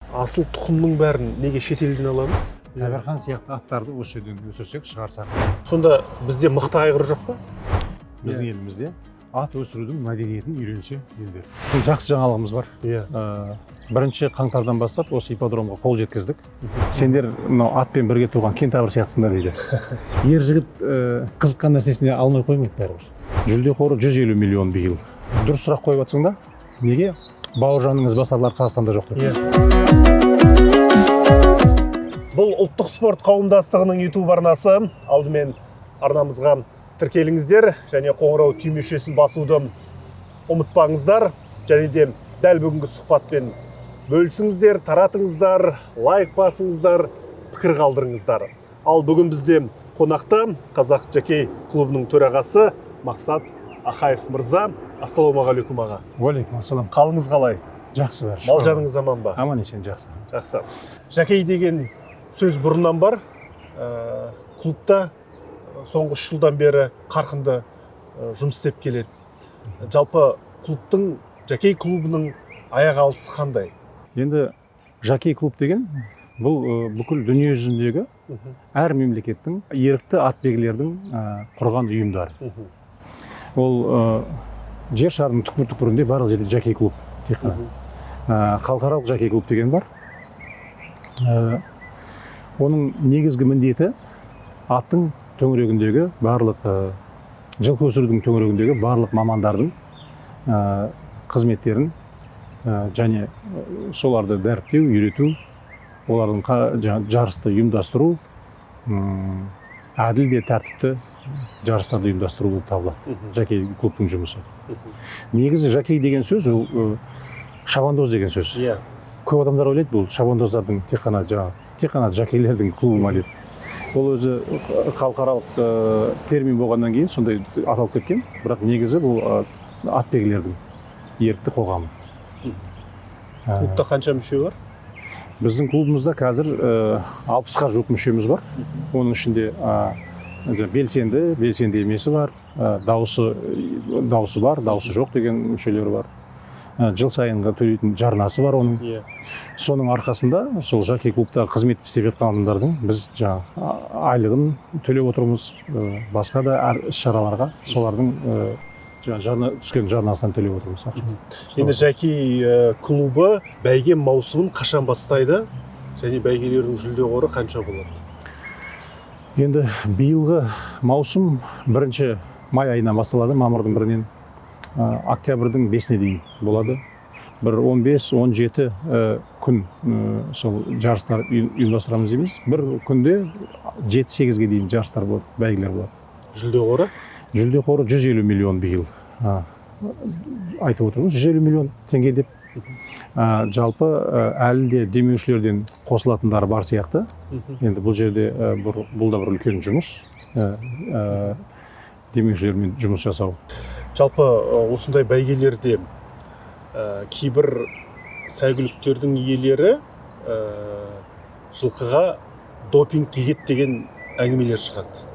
Асыл тұқымның бәрін неге шетелден аламыз? Әбірхан сияқты аттарды осы жерден өсірсек, шығарсақ. Сонда бізде мықты айғыр жоқ па? Біздің елімізде ат өсірудің мәдениетін үйренсе елдер. Бұл жақсы жаңалығымыз бар. Иә. 1 қаңтардан бастап осы ипподромға қол жеткіздік. Сендер мынау атпен бірге туған кентавр сияқтысыңдар дейді. Ер жігіт қызыққан нәрсесіне алмай қоймайды бәрібір. Жүлде қоры 150 миллион биыл. Дұрыс сұрақ қойып жатсың да, неге Бауыржанның ізбасарлары Қазақстанда жоқ деп. Иә. Бұл Ұлттық спорт қауымдастығының YouTube арнасы. Алдымен арнамызға тіркеліңіздер және қоңырау түймешесін басуды ұмытпаңыздар. Және де дәл бүгінгі сұхбатпен бөлісіңіздер, таратыңыздар, лайк басыңыздар, пікір қалдырыңыздар. Ал бүгін бізде қонақта Қазақ жокей клубының төрағасы Мақсат Ахаев мырза. Ассалаумағалейкум, аға. Уағалейкум ассалам. Қалыңыз қалай? Жақсы бәрі. Мал жаныңыз аман ба? Аман есен жақсы. Жақсы. Жокей деген сөз бұрыннан бар. Клубта соңғы 3 жылдан бері қарқынды жұмыс істеп келеді. Жалпы клубтың, жокей клубының аяқ алысы қандай? Енді жокей клуб деген бұл бүкіл дүние жүзіндегі әр мемлекеттің ерікті атбегілердің құрған ұйымдары. Ол жер шарының түкпір түкпірінде, барлық жерде жокей клуб тек қана. Халықаралық жокей клуб деген бар. Оның негізгі міндеті аттың төңірегіндегі барлық, жылқы өсірудің төңірегіндегі барлық мамандардың қызметтерін және соларды дәріптеу, үйрету, олардың жарысты ұйымдастыру, әділ де тәртіпті жарыстарды ұйымдастыру болып табылады жокей клубтың жұмысы. Негізі жокей деген сөз ол шабандоз деген сөз. Көп адамдар ойлайды, бұл шабандоздардың тек қана, жаңағы тек қана жокейлердің клубы ма деп. Ол өзі халықаралық термин болғаннан кейін сондай аталып кеткен, бірақ негізі бұл атбегілердің ерікті қоғамы. Клубта қанша мүше бар? Біздің клубымызда қазір 60-қа жуық мүшеміз бар. Оның ішінде белсенді, белсенді емесі бар, дауысы бар, дауысы жоқ деген мүшелері бар. Жыл сайынғы төлейтін жарнасы бар оның. Соның арқасында сол жокей клубта қызмет істеп жатқан адамдардың біз жаңағы айлығын төлеп отырмыз, басқа да әр іс шараларға солардың жаңағы жарна, түскен жарнасынан төлеп отырмыз ақшасын. Енді жокей клубы бәйге маусымын қашан бастайды және бәйгелердің жүлде қоры қанша болады? Енді биылғы маусым 1 май айынан басталады, мамырдың 1-інен, октябрьдің 5-іне дейін болады. Бір 15-17 күн сол жарыстар ұйымдастырамыз дейміз. Бір күнде 7-8-ге дейін жарыстар болады, бәйгелер болады. Жүлде қоры? Жүлде қоры 150 миллион биыл. Айтып отырмыз 150 миллион теңге деп. Жалпы әлі де демеушілерден қосылатындары бар сияқты. Енді бұл жерде бұл да бір үлкен жұмыс. Демеушілермен жұмыс жасау. Жалпы осындай бәйгелерде кейбір сәйгүліктердің иелері жылқыға допинг егеді деген әңгімелер шығады.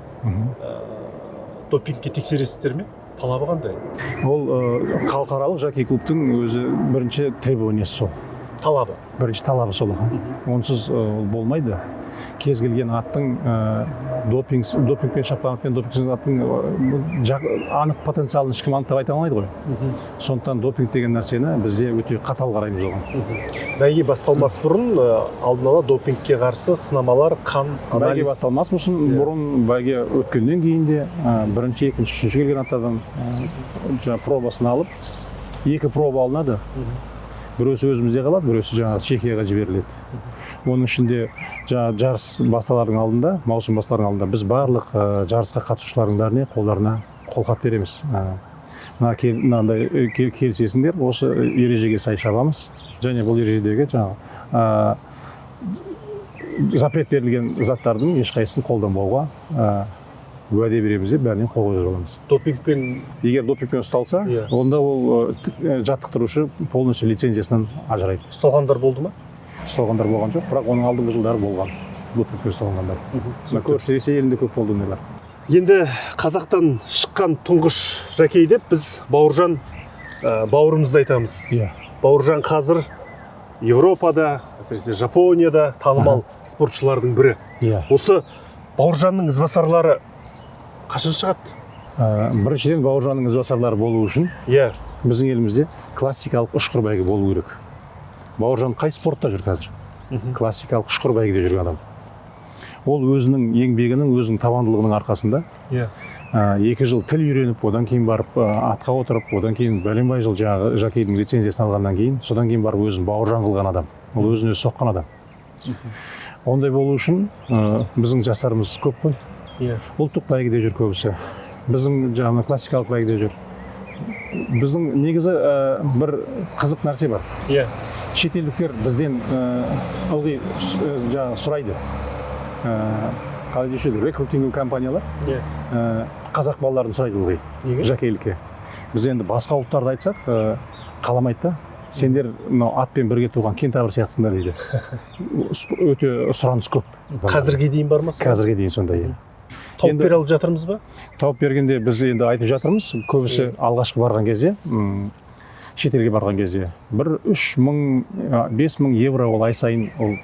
Допингке тексересіздер ме? Талабы қандай? Ол халықаралық жокей клубтың өзі бірінші требование сі сол. Талабы. Бірінші талабы сол. Онсыз ол болмайды. Кез келген аттың допинг, допингпен шапқан атпен допингсіз аттың анық потенциалын ешкім анықтап айта алмайды ғой. Сондықтан допинг деген нәрсені бізде өте қатал қараймыз оған. Бәйге басталмас бұрын алдын ала допингке қарсы сынамалар, қан Бәйге анализ басталмас бұрын, бұрын, бәйге өткеннен кейін де бірінші, екінші, үшінші келген аттардан жаңағы пробасын алып, екі проба алынады. Біреусі өзімізде қалады, біреусі жаңағы Чехияға жіберіледі. Оның ішінде жаңағы жарыс басталардың алдында, маусым басталардың алдында біз барлық жарысқа қатысушылардың бәріне қолдарына қолхат береміз. Мына мынандай келісесіңдер, осы ережеге сай шабамыз және бұл ережедегі жаңағы запрет берілген заттардың ешқайсысын қолданбауға уәде береміз деп бәрінен қол қойғызып аламыз. Допингпен Егер допингпен ұсталса, онда ол жаттықтырушы полностью лицензиясынан ажырайды. Ұсталғандар болды ма? Ұсталғандар болған жоқ, бірақ оның алдыңғы жылдары болған допингпен ұсталғандар. Мына көрші Ресей елінде көп болды ондайлар. Енді қазақтан шыққан тұңғыш жокей деп біз Бауыржан бауырымызды айтамыз. Иә. Бауыржан қазір Европада, әсіресе Жапонияда танымал спортшылардың бірі. Иә. Осы Бауыржанның ізбасарлары қашан шығады? Біріншіден, Бауыржанның ізбасарлары болу үшін біздің елімізде классикалық ұшқыр бәйге болу керек. Бауыржан қай спортта жүр қазір? Классикалық ұшқыр бәйгеде жүрген адам. Ол өзінің еңбегінің, өзінің табандылығының арқасында 2 жыл тіл үйреніп, одан кейін барып атқа отырып, одан кейін бәленбай жыл жаңағы жокейдің лицензиясын алғаннан кейін, содан кейін барып өзін Бауыржан қылған адам. Ол өзін өзі соққан адам. Ондай болу үшін біздің жастарымыз көп қой. Ұлттық бәйгеде жүр көбісі. Біздің жаңағы классикалық бәйгеде жүр. Біздің негізі бір қызық нәрсе бар. Шетелдіктер бізден ылғи жаңағы сұрайды. Қалай деуші еді, рекрутинг компаниялар қазақ балаларын сұрайды ылғи. Неге? Жокейлікке. Біз енді басқа ұлттарды айтсақ, қаламайды да. Сендер мынау атпен бірге туған кентавр сияқтысыңдар дейді. Өте сұраныс көп. Қазірге дейін бар ма сол? Қазірге дейін сондай, иә. Тауып Енді бере алып жатырмыз ба? Тауып бергенде біз енді айтып жатырмыз, көбісі алғашқы барған кезде, шетелге барған кезде бір үш мың, бес мың евро ол ай сайын ол,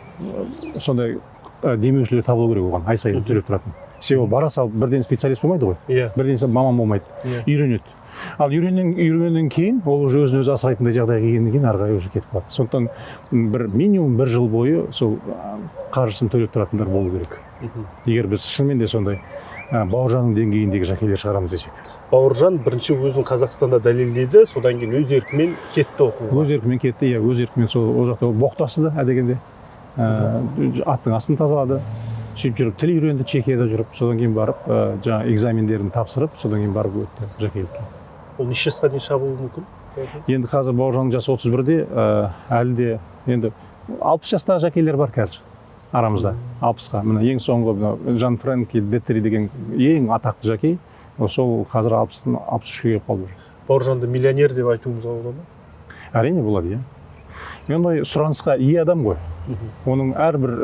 сондай демеушілер табылу керек оған, ай сайын төлеп тұратын. Себебі бара салып бірден специалист болмайды ғой. Бірден маман болмайды. Үйренеді. Ал үйренгеннен кейін ол уже өзін өзі асырайтындай жағдайға келгеннен кейін ары қарай уже кетіп қалады. Сондықтан бір минимум бір жыл бойы сол қаржысын төлеп тұратындар болу керек. Егер біз шынымен де сондай Бауыржанның деңгейіндегі жокейлер шығарамыз десек. Бауыржан бірінші өзін Қазақстанда дәлелдеді, содан кейін өз еркімен кетті оқуға. Өз еркімен кетті, иә, өз еркімен сол ол жақта ол боқтасты да әдегенде. Аттың астын тазалады. Сөйтіп жүріп тіл үйренді, Чехияда жүріп, содан кейін барып, жаңа экзамендерін тапсырып, содан кейін барып өтті жокейлікке. Ол неше жасқа дейін шабуы мүмкін? Енді қазір Бауыржанның жасы отыз бірде, әлі де енді 60 жастағы жокейлер бар қазір арамызда. 60-қа. Міне ең соңғы мына Жан Фрэнки Деттери деген ең атақты жокей, сол қазір 63-ке келіп қалды уже. Бауыржанды миллионер деп айтуымызға болады ма? Әрине болады, иә. Ондай сұранысқа ие адам ғой. Оның әрбір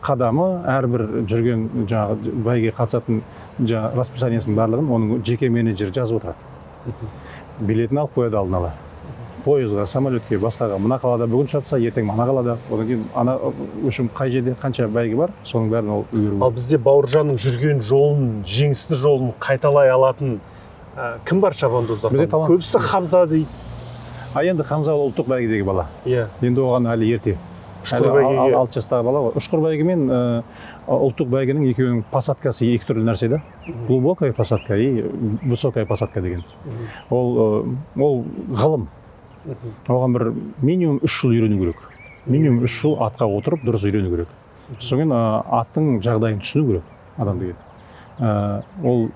қадамы, әрбір жүрген жаңағы бәйгеге қатысатын жаңағы расписаниесінің барлығын оның жеке менеджері жазып отырады. Билетін алып қояды алдын ала. Пойызға, самолетке, басқаға. Мына қалада бүгін шапса, ертең ана қалада. Одан кейін ана, в общем, қай жерде қанша бәйге бар, соның бәрін ол үлгеру. Ал бізде Бауыржанның жүрген жолын, жеңісті жолын қайталай алатын кім бар шабандоздар? Бізде талант. Көбісі Хамза дейді. А енді Хамза ол ұлттық бәйгедегі бала. Енді оған әлі ерте. Ұшқыр Әлі бәйгеге. 6 жастағы бала ғой. Ұшқыр бәйге мен ұлттық бәйгенің екеуінің посадкасы екі түрлі нәрсе да. Глубокая посадка и высокая посадка деген. Ол ғылым. Оған бір минимум 3 жыл үйрену керек. Минимум 3 жыл атқа отырып дұрыс үйрену керек. Содан кейін аттың жағдайын түсіну керек адам деген. Ол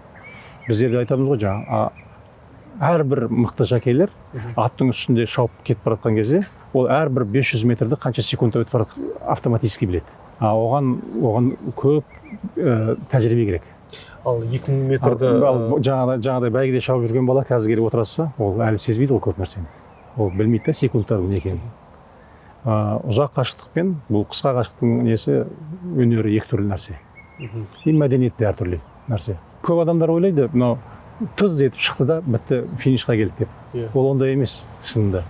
біздер де айтамыз ғой жаңа, әрбір мықты жокейлер аттың үстінде шауып кетіп бара жатқан кезде ол әрбір 500 метрді қанша секундта өтіп бара жатқанын автоматически біледі. А оған көп тәжірибе керек. Ал 2000 метрді, Ал жаңағыдай бәйгеде шауып жүрген бала қазір келіп отырса, ол әлі сезбейді ол көп нәрсені. Ол білмейді да секундтардың не екенін. Ұзақ қашықтықпен бұл қысқа қашықтықтың несі өнері екі түрлі нәрсе. И мәдениет те әртүрлі нәрсе. Көп адамдар ойлайды, мынау тыз етіп шықты да бітті, финишқа келді деп. Ол ондай емес шынында.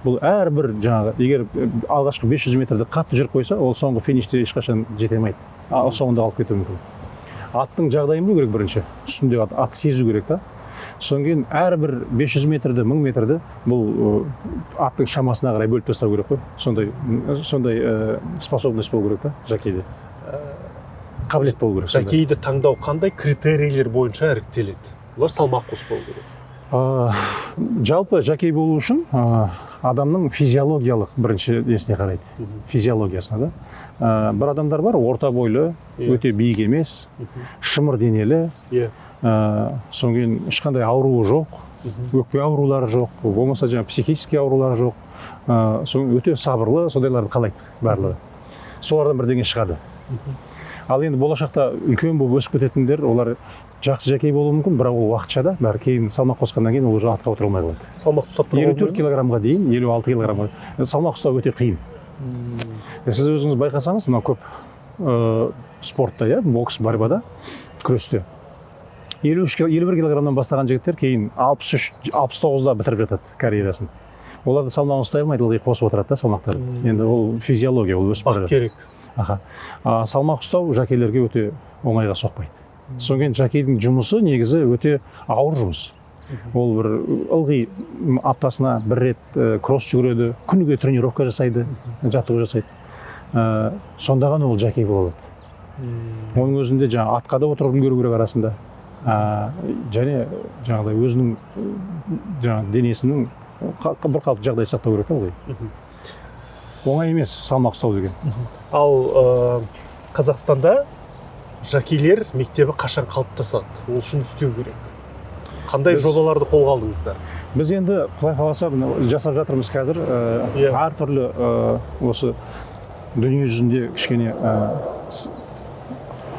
Бұл әрбір жаңағы, егер алғашқы 500 метрді қатты жүріп қойса, ол соңғы финиште ешқашан жете алмайды. Соңында алып кетуі мүмкін. Аттың жағдайын білу керек бірінші. Үстінде ат сезу керек та. Содан кейін әрбір 500 метрді, 1000 метрді бұл аттың шамасына қарай бөліп тастау керек қой. Сондай способность болу керек та жокейде. Қабілет болу керек сондай. Жокейді таңдау қандай критерийлер бойынша іріктеледі? Олар салмақ қоспау керек. Жалпы жокей болу үшін адамның физиологиялық бірінші несіне қарайды. Физиологиясына да. Бір адамдар бар, орта бойлы, өте биік емес, шымыр денелі, содан кейін ешқандай ауруы жоқ, өкпе аурулары жоқ, болмаса жаңа психический аурулары жоқ. Содан өте сабырлы, сондайларды қалайды барлығы. Солардан бірдеңе шығады. Ал енді болашақта үлкен болып өсіп кететіндер, олар жақсы жокей болуы мүмкін, бірақ ол уақытша да, бәрі кейін салмақ қосқаннан кейін ол уже атқа отыра алмай қалады. Салмақ ұстап тұруға Елу төрт болмайды ма? килограммға дейін, елу алты килограммға салмақ ұстау өте қиын. Сіз өзіңіз байқасаңыз, мынау көп спортта, иә, бокс, борьбада, күресте. Елу үш елу бір килограммнан бастаған жігіттер кейін алпыс үш, алпыс тоғызда бітіріп жатады карьерасын. Олар да салмағын ұстай алмайды, ылғи қосып отырады да салмақтарды. Енді ол физиология, ол өсіп бара Бақ керек. Аха. Салмақ ұстау жокейлерге өте оңайға соқпайды. Содан кейін жокейдің жұмысы негізі өте ауыр жұмыс. Ол бір ылғи аптасына бір рет кросс жүгіреді, күніге тренировка жасайды, жаттығу жасайды. Сонда ғана ол жокей бола алады. Оның өзінде жаңа атқа да отырып үлгеру керек арасында. Және жаңағыдай өзінің жаңа денесінің бір қалыпты жағдай сақтау керек ылғи. Оңай емес салмақ ұстау деген. Ал Қазақстанда жокейлер мектебі қашан қалыптасады? Ол үшін істеу керек. Қандай жобаларды қолға алдыңыздар? Біз енді құдай қаласа жасап жатырмыз қазір. Әртүрлі осы дүние жүзінде кішкене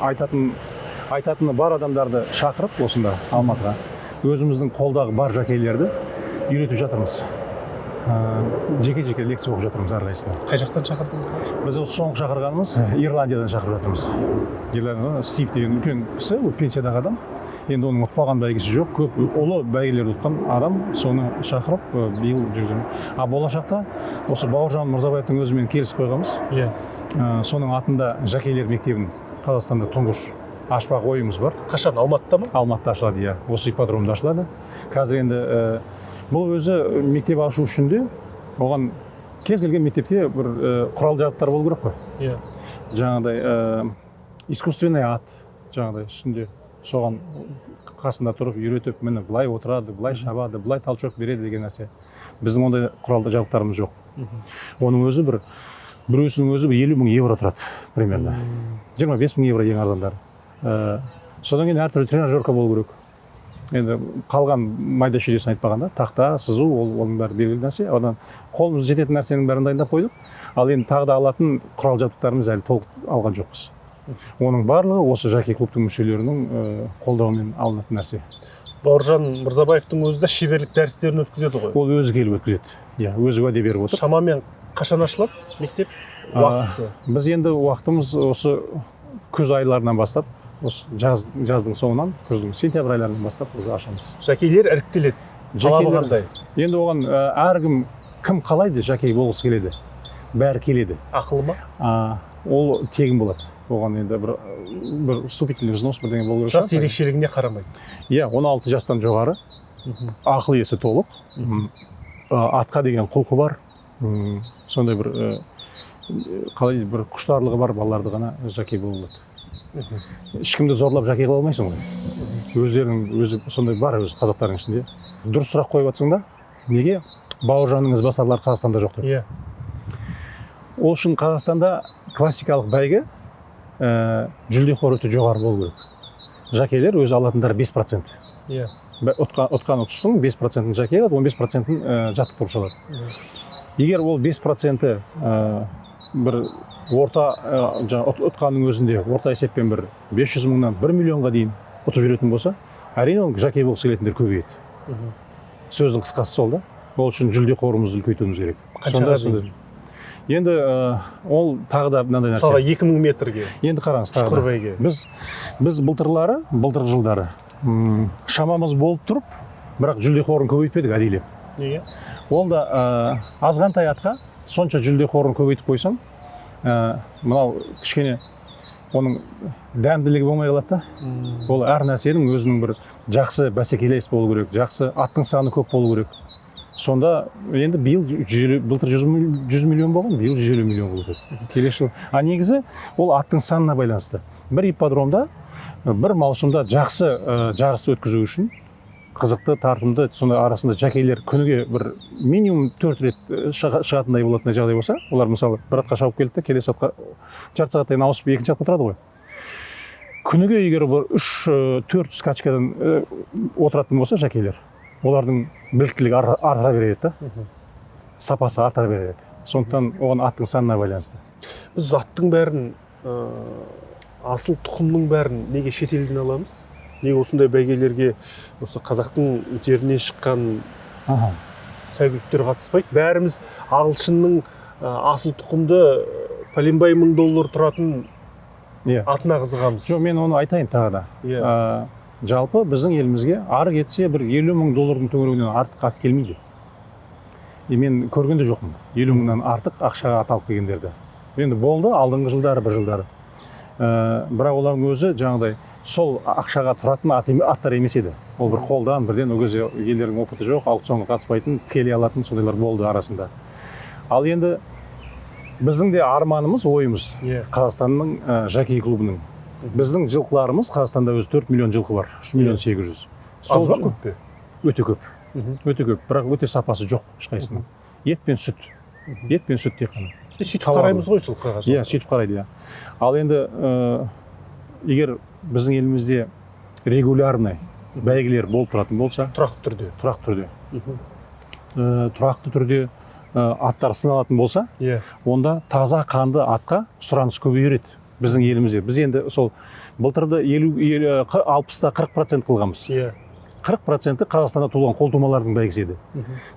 айтатыны бар адамдарды шақырып осында Алматыға өзіміздің қолдағы бар жокейлерді үйретіп жатырмыз. Жеке-жеке лекция оқып жатырмыз әрқайсысына. Қай жақтан шақырдыңыздар? Біз осы соңғы шақырғанымыз Ирландиядан шақырып жатырмыз. Ирландиядан Стив деген үлкен кісі, ол пенсиядағы адам. Енді оның ұтпаған бәйгесі жоқ, көп ұлы бәйгелерді ұтқан адам, соны шақырып биыл жүргіземіз. А болашақта осы Бауыржан Мырзабаевтың өзімен келісіп қойғанбыз. Соның атында жокейлер мектебін Қазақстанда тұңғыш ашпақ ойымыз бар. Қашан? Алматыда ма? Алматыда ашылады, иә. Осы ипподромда ашылады. Қазір енді бұл өзі мектеп ашу үшін де оған кез келген мектепте бір құрал жабдықтар болу керек қой. Жаңағыдай искусственный ат, жаңағыдай үстінде соған қасында тұрып үйретіп, міне былай отырады, былай шабады, былай толчок береді деген нәрсе. Біздің ондай құрал жабдықтарымыз жоқ. Оның өзі біреусінің өзі бір 50 000 евро тұрады примерно. 25 000 евро ең арзандары. Содан кейін әртүрлі тренажерка болу керек. Енді қалған майда шүйдесін айтпағанда, тақта, сызу, оның бәрі белгілі нәрсе. Одан қолымыз жететін нәрсенің бәрін дайындап қойдық. Ал енді тағы да алатын құрал жабдықтарымыз әлі толық алған жоқпыз. Оның барлығы осы жокей клубтың мүшелерінің қолдауымен алынатын нәрсе. Бауыржан Мырзабаевтың өзі де шеберлік дәрістерін өткізеді ғой. Ол өзі келіп өткізеді. Иә, өзі уәде беріп отыр. Шамамен қашан ашылады мектеп? Уақытысы? Біз енді уақытымыз осы күз айларынан бастап, осы жаздың соңынан, күздің сентябрь айларынан бастап уже ашамыз. Жокейлер іріктеледі. Талабы қандай? Енді оған әркім кім қалайды жокей болғысы келеді, бәрі келеді. Ақылы ма? Ол тегін болады. Оған енді бір вступительный взнос бірдеңе болу керек. Жас ерекшелігіне қарамайды. Иә, 16 жастан жоғары. Ақыл есі толық. Атқа деген құлқы бар. Сондай бір қалай дейді, бір құштарлығы бар балаларды ғана жокей бола алады. Ешкімді зорлап жокей қыла алмайсың ғой. Өздерінің өзі сондай бар өзі қазақтардың ішінде. Дұрыс сұрақ қойып жатсың да, неге Бауыржанның ізбасарлары Қазақстанда жоқ деп. Ол үшін Қазақстанда классикалық бәйге жүлдеқор өте жоғары болу керек. Жокейлер өзі алатындары 5%. Ұтқан ұтыстың 5%-ін жокей алады, 15%-ін жаттықтырушы алады. Егер ол 5%-і бір орта жаңа ұтқанның өзінде орта есеппен бір 500 мыңнан 1 миллионға дейін ұтып жүретін болса, әрине ол жокей болғысы келетіндер көбейеді. Сөздің қысқасы сол да. Ол үшін жүлде қорымызды үлкейтуіміз керек. Қаншаға дейін? Енді ол тағы да мынандай нәрсе. Мысалға 2000 метрге. Енді қараңыз тағы да. Шұқыр бәйге. Біз былтырғы жылдары, шамамыз болып тұрып, бірақ жүлде қорын көбейтпедік әдейілеп. Неге? Ол да азғантай атқа сонша жүлде қорын көбейтіп қойсаң, мынау кішкене оның дәмділігі болмай қалады да. Ол әр нәрсенің өзінің бір жақсы бәсекелес болу керек, жақсы аттың саны көп болу керек. Сонда енді биыл жүз елу, былтыр жүз миллион болған, биыл жүз елу миллион болу керек. Келесі жыл. А негізі ол аттың санына байланысты. Бір ипподромда бір маусымда жақсы жарысты өткізу үшін қызықты, тартымды, сондай арасында жокейлер күніге бір минимум 4 рет шығатындай болатындай жағдай болса, олар мысалы бір атқа шауып келді де, келесі атқа жарты сағаттан кейін ауысып екінші атқа отырады ғой. Күніге егер бір үш төрт скачкадан отыратын болса жокейлер, олардың біліктілігі арта береді да. Сапасы арта береді. Сондықтан оған аттың санына байланысты. Біз аттың бәрін, асыл тұқымның бәрін неге шетелден аламыз? Неге осындай бәйгелерге осы қазақтың жерінен шыққан сәйгүліктер қатыспайды? Бәріміз ағылшынның асыл тұқымды пәленбай мың доллар тұратын атына қызығамыз. Жоқ, мен оны айтайын тағы да. Жалпы біздің елімізге ары кетсе бір елу мың доллардың төңірегінен артық ат келмейді. И мен көрген де жоқпын 50 мыңнан артық ақшаға ат алып келгендерді. Енді болды алдыңғы жылдары, бір жылдары. Бірақ олардың өзі жаңағыдай сол ақшаға тұратын аттар емес еді. Ол бір қолдан бірден, ол кезде елдердің опыты жоқ, аукционға қатыспайтын, тікелей алатын, сондайлар болды арасында. Ал енді біздің де арманымыз, ойымыз, Қазақстанның жокей клубының, біздің жылқыларымыз, Қазақстанда өзі 4 миллион жылқы бар, 3 миллион 800. Аз ба, көп пе? Өте көп. Өте көп, бірақ өте сапасы жоқ ешқайсысының. Ет пен сүт, ет пен сүт тек қана. Сөйтіп Тауарлы. қараймыз ғой жылқыға. Иә, сөйтіп қарайды, иә. Ал енді егер біздің елімізде регулярный бәйгелер болып тұратын болса, Тұрақты түрде. Тұрақты түрде, тұрақты түрде аттар сыналатын болса, онда таза қанды атқа сұраныс көбейер еді біздің елімізде. Біз енді сол былтырды 50, 60-та 40% қылғанбыз. 40%-і Қазақстанда туылған қолтумалардың бәйгесі еді.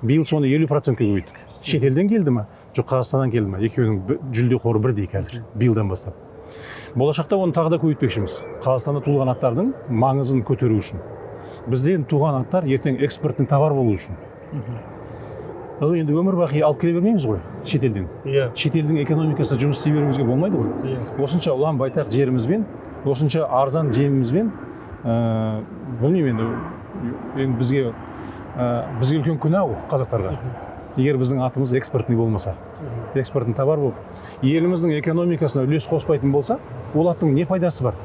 Биыл соны 50%-ке көбейттік. Шетелден келді ма, жоқ, Қазақстаннан келді ма, екеуінің жүлде қоры бірдей қазір, биылдан бастап. Болашақта оны тағы да көбейтпекшіміз, Қазақстанда туылған аттардың маңызын көтеру үшін, бізден туған аттар ертең экспортный товар болу үшін. Ал енді өмір бақи алып келе бермейміз ғой шетелден. Шетелдің экономикасында жұмыс істей беруімізге болмайды ғой. Осынша ұлан байтақ жерімізбен, осынша арзан жемімізбен, білмеймін енді бізге үлкен күнә ол, қазақтарға, егер біздің атымыз экспортный болмаса, экспортный товар болып еліміздің экономикасына үлес қоспайтын болса, ол аттың не пайдасы бар,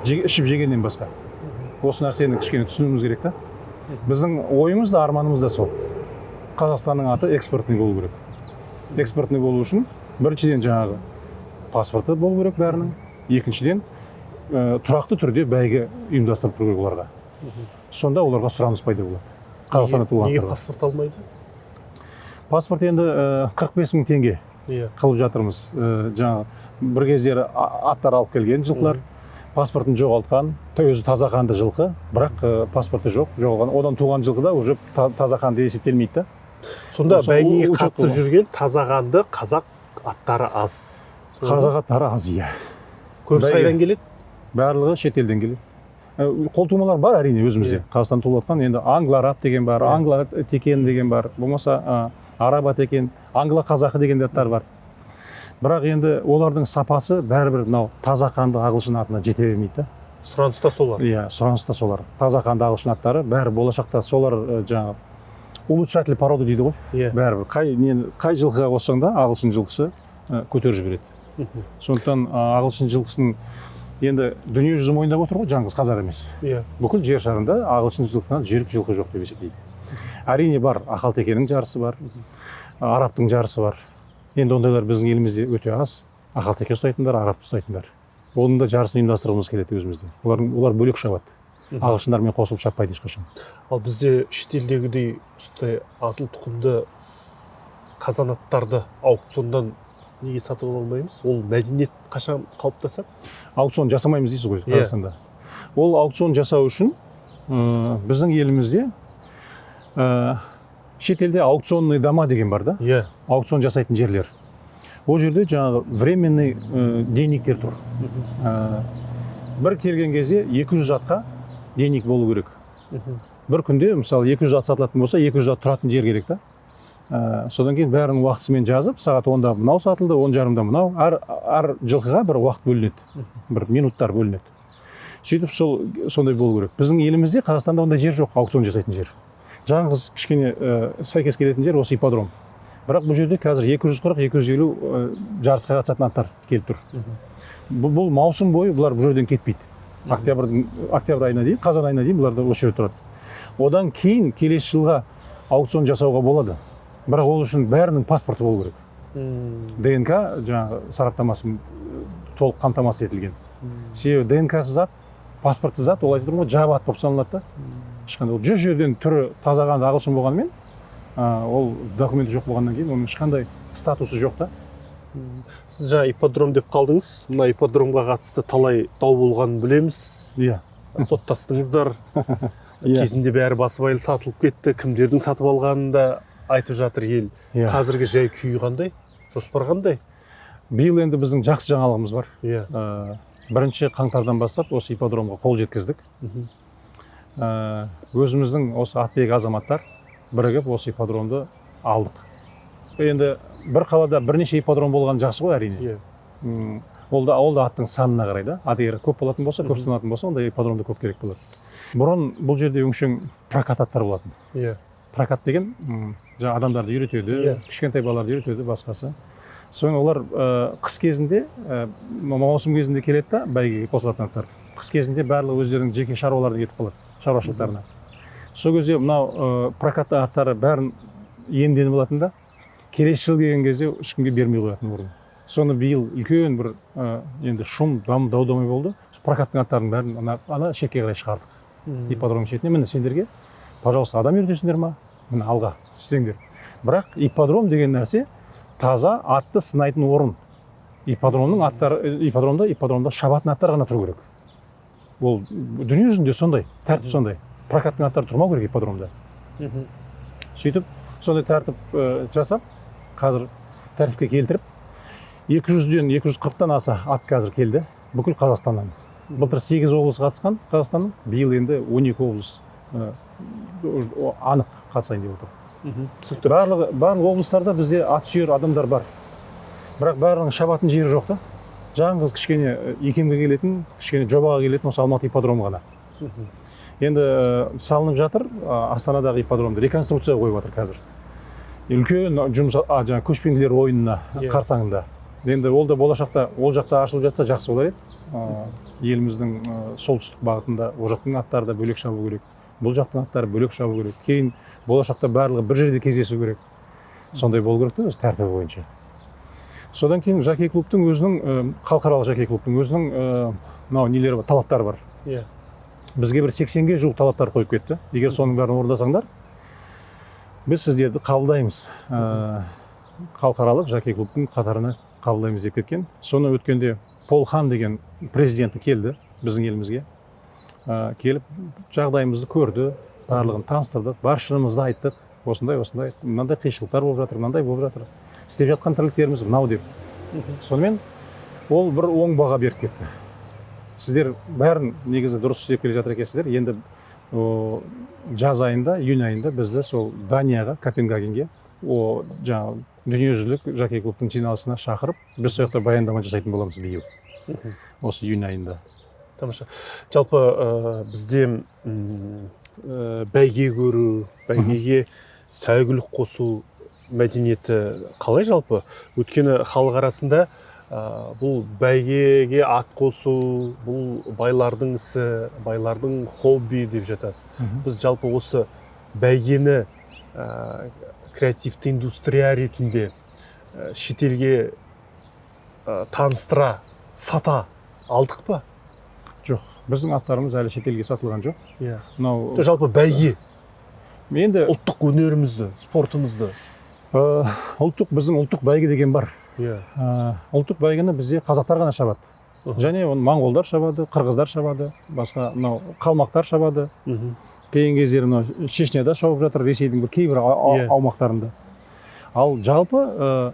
ішіп жегеннен басқа? Осы нәрсені кішкене түсінуіміз керек та. Біздің ойымыз да, арманымыз да сол: Қазақстанның аты экспортный болу керек. Экспортный болу үшін біріншіден, жаңағы паспорты болу керек бәрінің, екіншіден, тұрақты түрде бәйге ұйымдастырып тұру керек оларға. Сонда оларға сұраныс пайда болады, Қазақстанда туған Неге аттарға. паспорт алмайды? Паспорт енді 45 мың теңге қылып жатырмыз. Жаңағы бір кездері аттар алып келген, жылқылар паспортын жоғалтқан, өзі таза қанды жылқы, бірақ паспорты жоқ, жоғалған. Одан туған жылқы да уже таза қанды есептелмейді да. Сонда Осы бәйгеге учет қатысып болған. жүрген таза қанды қазақ аттары аз. Сонда Қазақ аттары аз, иә. Көбісі қайдан келеді? Барлығы шетелден келеді. Қолтумалар бар, әрине, өзімізде, Қазақстанда туылып жатқан. Енді англо араб деген бар, англо текен деген бар, болмаса араба текен, англо қазақы деген де аттар бар. Бірақ енді олардың сапасы бәрібір мынау таза қанды ағылшын атына жете бермейді да. Сұраныста солар. Иә, сұраныста солар, таза қанды ағылшын аттары. Бәрі болашақта солар, жаңағы улучшатель породы дейді ғой. Бәрібір қай нені, қай жылқыға қоссаң да, ағылшын жылқысы көтеріп жібереді. Сондықтан ағылшын жылқысын енді дүние жүзі мойындап отыр ғой, жалғыз қазақ емес. Бүкіл жер шарында ағылшын жылқысынан жүйрік жылқы жоқ деп есептейді. Әрине, бар, ақалтекенің жарысы бар, арабтың жарысы бар. Енді ондайлар біздің елімізде өте аз, ақалтеке ұстайтындар, араб ұстайтындар. Оның да жарысын ұйымдастырғымыз келеді өзімізде. Олар бөлек шабады, ағылшындармен қосылып шаппайды ешқашан. Ал бізде шетелдегідей осындай асыл тұқымды қазанаттарды аукционнан неге сатып ала алмаймыз? Ол мәдениет қашан қалыптасады? Аукцион жасамаймыз дейсіз ғой? Иә. Қазақстанда ол аукцион жасау үшін біздің елімізде, шетелде аукционный дома деген бар да, аукцион жасайтын жерлер. Ол жерде жаңағы временный денниктер тұр. Бір келген кезде 200 атқа денник болу керек. Бір күнде, мысалы, 200 ат сатылатын болса, 200 ат тұратын жер керек та. Содан кейін бәрінің уақытысымен жазып, сағат 10-да мынау сатылды, 10:30-да мынау, әр жылқыға бір уақыт бөлінеді, бір минуттар бөлінеді. Сөйтіп сол сондай болу керек. Біздің елімізде, Қазақстанда ондай жер жоқ, аукцион жасайтын жер. Жалғыз кішкене сәйкес келетін жер осы ипподром. Бірақ бұл жерде қазір 240-250 жарысқа қатысатын аттар келіп тұр. Бұл маусым бойы бұлар бұл жерден кетпейді. Октябрь айына дейін, қазан айына дейін бұлар да осы жерде тұрады. Одан кейін келесі жылға аукцион жасауға болады, бірақ ол үшін бәрінің паспорты болу керек, ДНК жаңағы сараптамасы толық қамтамасыз етілген. Себебі ДНКсыз ат, паспортсыз ат, ол, айтып тұрмын ғой, жабы ат болып саналады да. Ешқандай, ол жүз жерден түрі таза қанды ағылшын болғанымен, ол документі жоқ болғаннан кейін, оның ешқандай статусы жоқ та. Сіз жаңа ипподром деп қалдыңыз. Мына ипподромға қатысты талай дау болғанын білеміз. Соттастыңыздар. Кезінде бәрі басыбайлы сатылып кетті. Кімдердің сатып алғанын да айтып жатыр ел. Қазіргі жай күйі қандай, жоспар қандай? Биыл енді біздің жақсы жаңалығымыз бар. 1 қаңтардан бастап осы ипподромға қол жеткіздік. Өзіміздің осы атбегі азаматтар бірігіп, осы ипподромды Алдық. Енді бір қалада бірнеше ипподром болған жақсы ғой, әрине. Иә. Ол да аттың санына қарай да. Ат егер көп болатын болса, көп санатын болса, онда ипподромда көп керек болады. Бұрын бұл жерде өңшең прокат аттар болатын. Иә. Прокат деген жаңа адамдарды үйретеді, кішкентай балаларды үйретеді, басқасы. Соны олар қыс кезінде, маусым кезінде келеді да, бәйгеге қосылатын аттар. Қыс кезінде барлығы өздерінің жеке шаруаларына кетіп қалады, шаруашылықтарына. Сол кезде мынау прокат аттары бәрін иемденіп алатын да, келесі жыл келген кезде ешкімге бермей қоятын орын. Соны биыл үлкен бір енді шум, дау-дамай болды. Прокаттың аттарының бәрін ана шетке қарай шығардық. Ипподром шетіне, міне сендерге, пожалуйста, адам үйретесіңдер ма? Міне алға істеңдер. Бірақ ипподром деген нәрсе таза атты сынайтын орын. Ипподромның аттары, ипподромда шабатын аттар ғана тұру керек. Ол дүние жүзінде сондай, тәртіп сондай. Прокаттың аттары тұрмау керек ипподромда. Сөйтіп сондай тәртіп жасап, қазір тәртіпке келтіріп, 200-ден 240-тан аса ат қазір келді бүкіл Қазақстаннан. Былтыр 8 облыс қатысқан Қазақстанның, биыл енді 12 облыс анық қатысайын деп отыр. Барлық облыстарда бізде ат сүйер адамдар бар. Бірақ барлығының шабатын жері жоқ та. Жаңғыз кішкене икемге келетін, кішкене жобаға келетін осы Алматы ипподромы ғана. Енді салынып жатыр, Астанадағы ипподромды реконструкция қойып жатыр қазір. Үлкен жұмыс, жаңа көшпенділер ойынына қарсаңында. Енді ол да болашақта ол жақта ашылып жатса жақсы болар еді. Еліміздің солтүстік бағытында ол жақтың аттары да бөлек шабу керек, бұл жақтың аттары бөлек шабу керек. Кейін болашақта барлығы бір жерде кездесу керек. Сондай болу керек те өз тәртібі бойынша. Содан кейін жокей клубтың өзінің, халықаралық жокей клубтың өзінің мынау нелері бар, талаптары бар. Иә. Бізге бір 80-ге жуық талаптар қойып кетті. Егер соның бәрін орындасаңдар, біз сіздерді қабылдаймыз. Халықаралық жокей клубтың қатарына қабылдаймыз деп кеткен. Соны өткенде Пол Хан деген президенті келді біздің елімізге. Келіп жағдайымызды көрді, барлығын таныстырдық, бар шынымызды айттық. Осындай, осындай, мынандай қиыншылықтар болып жатыр, мынандай болып жатыр. Істеп жатқан тірліктеріміз мынау деп. Сонымен ол бір оң баға беріп кетті. Сіздер бәрін негізі дұрыс істеп келе жатыр екенсіздер. Енді жаз айында, июнь айында бізді сол Данияға, Копенгагенге, жаңағы дүниежүзілік жокей клубтың жиналысына шақырып, біз сол жақта баяндама жасайтын боламыз биыл. Осы июнь айында. Тамаша. Жалпы бізде бәйге көру, бәйгеге сәйгүлік қосу мәдениеті қалай жалпы? Өйткені халық арасында бұл бәйгеге ат қосу, бұл байлардың ісі, байлардың хобби деп жатады. Біз жалпы осы бәйгені креативті индустрия ретінде шетелге таныстыра, сата алдық па? Жоқ, біздің аттарымыз әлі шетелге сатылған жоқ. Иә. Мынау жалпы бәйге. Енді ұлттық өнерімізді, спортымызды. Ұлттық, біздің ұлттық бәйге деген бар. Иә. Ұлттық бәйгені бізде қазақтар ғана шабады. Және оны моңғолдар шабады, қырғыздар шабады, басқа мынау қалмақтар шабады. Кейінгі кездері мынау Чечняда шауып жатыр, Ресейдің бір кейбір аумақтарында. Ал жалпы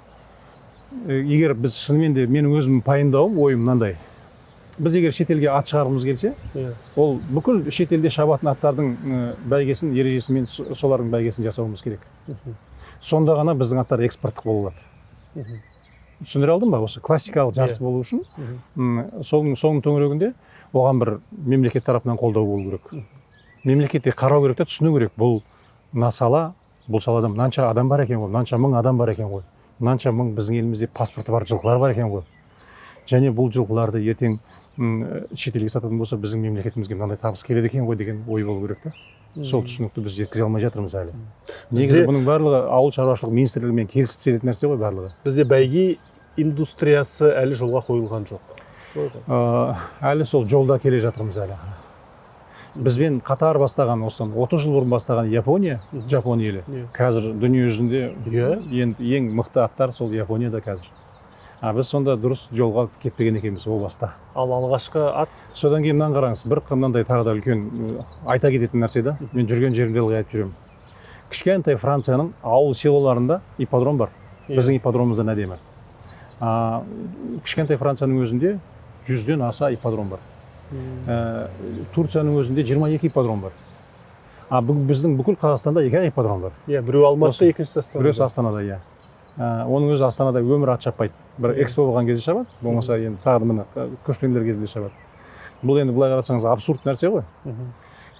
егер біз шынымен де, менің өзім пайымдауым, ойым мынандай. Біз егер шетелге ат шығарғымыз келсе, ол бүкіл шетелде шабатын аттардың бәйгесін, ережесімен солардың бәйгесін жасауымыз керек. Сонда ғана біздің аттар экспорттық бола алады. Түсіндіре алдым ба? Осы классикалық жарыс болу үшін соның төңірегінде оған бір мемлекет тарапынан қолдау болу керек. Мемлекетте қарау керек те, түсіну керек. Бұл мына сала, бұл салада мынанша адам бар екен ғой, мынанша мың адам бар екен ғой, мынанша мың біздің елімізде паспорты бар жылқылар бар екен ғой. Және бұл жылқыларды ертең шетелге сататын болса, біздің мемлекетімізге мынандай табыс келеді екен ғой деген ой болу керек та. Сол түсінікті біз жеткізе алмай жатырмыз әлі. Негізі бұның барлығы ауыл шаруашылық министрлігімен келісіп істелетін нәрсе ғой барлығы. Бізде бәйге индустриясы әлі жолға қойылған жоқ. Әлі сол жолда келе жатырмыз әлі. Бізбен қатар бастаған, осыдан 30 жыл бұрын бастаған Япония, Жапон елі. Қазір дүние жүзінде ең мықты аттар сол Японияда қазір. Біз сонда дұрыс жолға кетпеген екенбіз о баста. Ал алғашқы ат? Содан кейін мынаны қараңыз, бір мынандай тағы да үлкен айта кететін нәрсе да, мен жүрген жерімде ылғи айтып жүремін. Кішкентай Францияның ауыл селоларында ипподром бар. Біздің ипподромымыздан әдемі. Кішкентай Францияның өзінде 100-ден аса ипподром бар. Турцияның өзінде 22 ипподром бар. А бүгін біздің бүкіл Қазақстанда екі ақ ипподром бар. Иә, біреу Алматыда, Осы. екіншісі Астанада. Біреусі Астанада, иә. Оның өзі Астанада өмір ат шаппайды. Бір экспо болған кезде шабады, болмаса енді тағы да міне көшпенділер кезінде шабады. Бұл енді былай қарасаңыз, абсурд нәрсе ғой.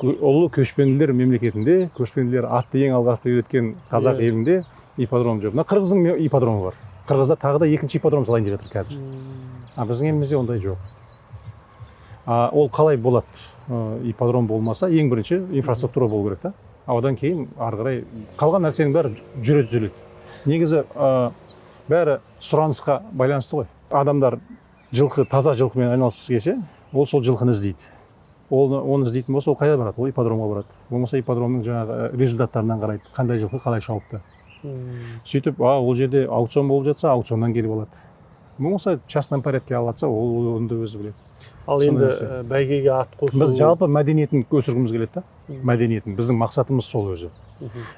Ұлы көшпенділер мемлекетінде, көшпенділер атты ең алғашқы үйреткен қазақ елінде ипподром жоқ. Мына қырғыздың ипподромы бар. Қырғызда тағы да екінші ипподром салайын деп жатыр қазір. А біздің елімізде ондай жоқ. А ол қалай болады? Ипподром болмаса, ең бірінші инфраструктура болу керек та. А одан кейін ары қарай қалған нәрсенің бәрі жүре түзеледі. Негізі бәрі сұранысқа байланысты ғой. Адамдар жылқы, таза жылқымен айналысқысы келсе, ол сол жылқыны іздейді. Оны іздейтін болса, ол қайда барады? Ол ипподромға барады. Болмаса ипподромның жаңағы результаттарынан қарайды, қандай жылқы қалай шауыпты. Сөйтіп, ол жерде аукцион болып жатса, аукционнан келіп алады. Болмаса частном порядке алатса, ол оны да өзі біледі. Ал Сондай енді нәрсе. Бәйгеге ат қосу. Біз жалпы мәдениетін өсіргіміз келеді да. Мәдениетін. Біздің мақсатымыз сол өзі.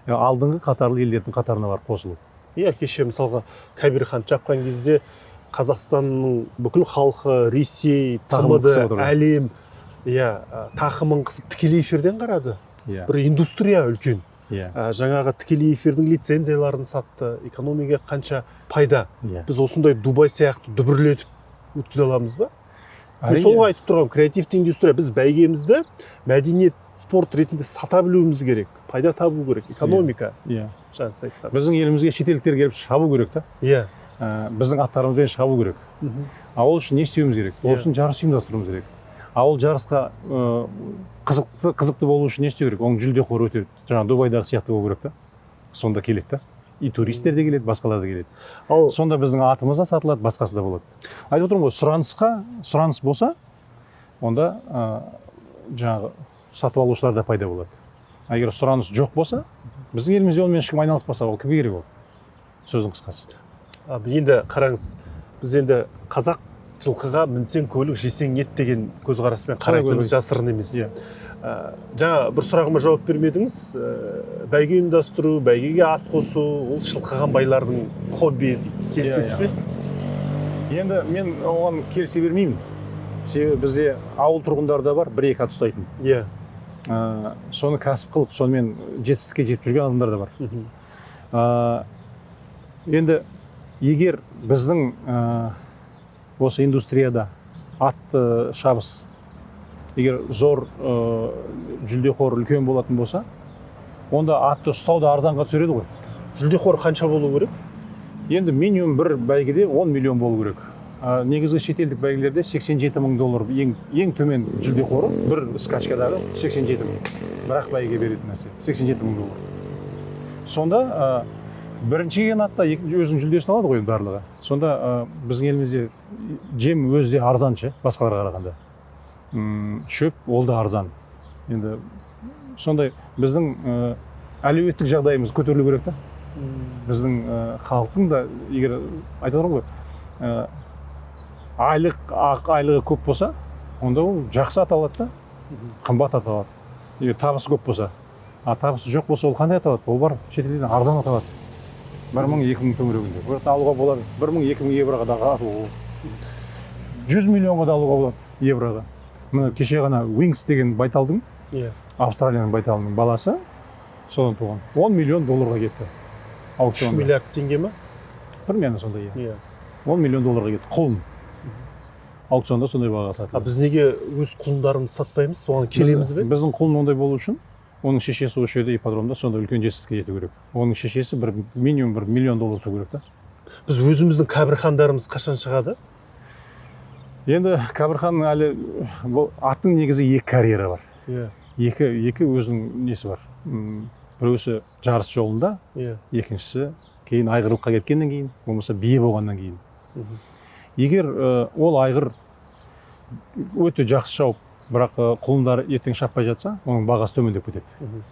Алдыңғы қатарлы елдердің қатарына барып қосылу. Иә, кеше мысалға Кабирхан шапқан кезде Қазақстанның бүкіл халқы, Ресей, Тақымын ТМД, қысып отырды. әлем, иә, тақымын қысып тікелей эфирден қарады. Бір индустрия үлкен. Жаңағы тікелей эфирдің лицензияларын сатты, экономикаға қанша пайда. Біз осындай Дубай сияқты дүбірлетіп өткізе аламыз ба? Мен солға айтып тұрғаным, креативті индустрия. Біз бәйгемізді мәдениет, спорт ретінде сата білуіміз керек, пайда табу керек, экономика. Жаңа сіз айтқан. Біздің елімізге шетелдіктер келіп шабу керек та. Біздің аттарымызбен шабу керек. А ол үшін не істеуіміз керек? Ол үшін жарыс ұйымдастыруымыз керек. А ол жарысқа қызықты болу үшін не істеу керек? Оның жүлде қоры өте жаңағы Дубайдағы сияқты болу керек та. Сонда келеді да. И туристер де келеді, басқалар да келеді. Ал сонда біздің атымыз да сатылады, басқасы да болады. Айтып отырмын ғой, сұраныс болса, онда жаңағы сатып алушылар да пайда болады. А егер сұраныс жоқ болса, біздің елімізде онымен ешкім айналыспаса, ол кімге керек ол? Сөздің қысқасы. Енді қараңыз, біз енді қазақ жылқыға мінсең көлік, жесең ет деген көзқараспен Солай қарайтынымыз көзқарас. жасырын емес. Жаңа бір сұрағыма жауап бермедіңіз. Бәйге ұйымдастыру, бәйгеге ат қосу, ол шылқыған байлардың хоббиі дейді. Келісесіз бе? Енді мен оған келісе бермеймін. Себебі бізде ауыл тұрғындары да бар, бір-екі ат ұстайтын. Соны кәсіп қылып, сонымен жетістікке жетіп жүрген адамдар да бар. Енді егер біздің осы индустрияда ат шабыс егер зор жүлдеқор үлкен болатын болса, онда атты ұстау да арзанға түсіреді ғой. Жүлдеқор қанша болу керек? Енді минимум бір бәйгеде 10 миллион болу керек. Негізгі шетелдік бәйгелерде 87 мың доллар ең төмен жүлдеқоры бір скачкадағы 87 мың. Бірақ бәйге беретін нәрсе 87 мың доллар. Сонда бірінші келген атта өзінің жүлдесін алады ғой енді барлығы. Сонда біздің елімізде жем өзі де арзан ше, басқаларға қарағанда. Шөп ол да арзан. Енді сондай біздің әлеуметтік жағдайымыз көтерілу керек та. Біздің халықтың да, егер айтып отырмын ғой, айлығы көп болса, онда ол жақсы ат алады да, қымбат ат алады. Егер табысы көп болса, а табысы жоқ болса, ол қандай ат алады? Ол бар шетелден арзан ат алады. Бір мың, екі мың төңірегінде. Ол жақта алуға болады. Бір мың, екі мың евроға да алуға болады. 100 миллионға да алуға болады евроға. Міне кеше ғана Wings деген байталдың, Австралияның байталының баласы содан туған. 10 миллион долларға кетті аукционда. 3 миллиард теңге ме? Примерно сондай, иә. 10 миллион долларға кетті құлын. Аукционда сондай бағаға сатылды. А біз неге өз құлындарымызды сатпаймыз? Соған келеміз бе? Біздің құлын ондай болу үшін оның шешесі осы жерде ипподромда сондай үлкен жетістікке жету керек. Оның шешесі минимум бір миллион доллар тұру керек та. Біз өзіміздің кәбірхандарымыз қашан шығады? Енді кәбірханның әлі бұл аттың негізі екі карьера бар. Екі өзінің несі бар. Біреусі жарыс жолында, екіншісі кейін айғырлыққа кеткеннен кейін, болмаса бие болғаннан кейін. Егер ол айғыр өте жақсы шауып, бірақ құлындары ертең шаппай жатса, оның бағасы төмендеп кетеді.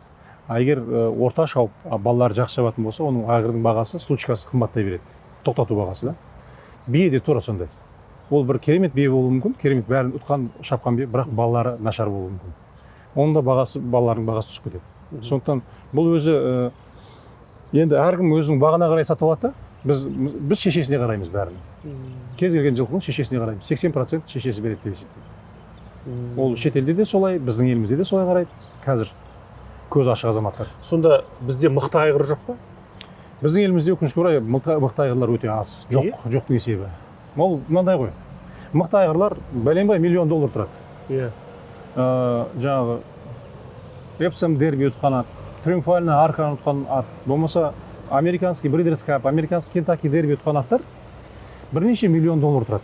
А егер орта шауып, балалары жақсы шабатын болса, оның айғырдың бағасы, случкасы қымбаттай береді. Тоқтату бағасы да. Бие де тура сондай. Ол бір керемет бие болуы мүмкін, керемет бәрін ұтқан, шапқан бие, бірақ балалары нашар болуы мүмкін. Оның да бағасы, балалардың бағасы түсіп кетеді. Сондықтан бұл өзі енді әркім өзінің бағына қарай сатып алады да. Біз шешесіне қараймыз бәрін. Кез келген жылқының шешесіне қараймыз. 80% шешесі береді деп есептейміз. Ол шетелде де солай, біздің елімізде де солай қарайды қазір. Көзі ашық азаматтар. Сонда бізде мықты айғыр жоқ па? Біздің елімізде, өкінішке орай, мықты айғырлар өте аз. Неге? Жоқ, жоқтың есебі. Ол мынандай ғой. Мықты айғырлар бәленбай миллион доллар тұрады. Жаңағы Эпсом Дерби ұтқан ат, Триумфальный арканы ұтқан ат, болмаса американский Бридерс Кап, американский Кентаки Дерби ұтқан аттар бірнеше миллион доллар тұрады.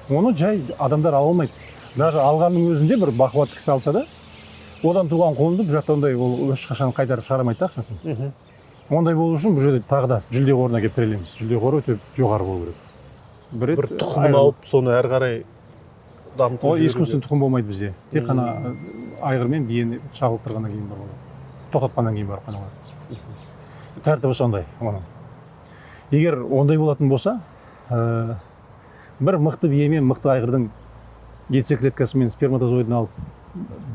Оны жай адамдар ала алмайды. Даже алғанның өзінде бір бақуатты кісі алса да, одан туған құлынды бұл жақта ондай ол ешқашан қайтарып шығара алмайды да ақшасын. Ондай болу үшін бұл жерде тағы да жүлде қорына келіп тірелеміз. Жүлде қоры өте жоғары болу керек. Бір рет Бір тұқымын алып, соны әрі қарай дамытып Ол жіберуге. искусственный тұқым болмайды бізде. Тек қана айғыр мен биені шағылыстырғаннан кейін бар болады. Тоқтатқаннан кейін барып қана болады. Тәртібі сондай оның. Егер ондай болатын болса, бір мықты бие мен мықты айғырдың яйцеклеткасы мен сперматозоидын алып,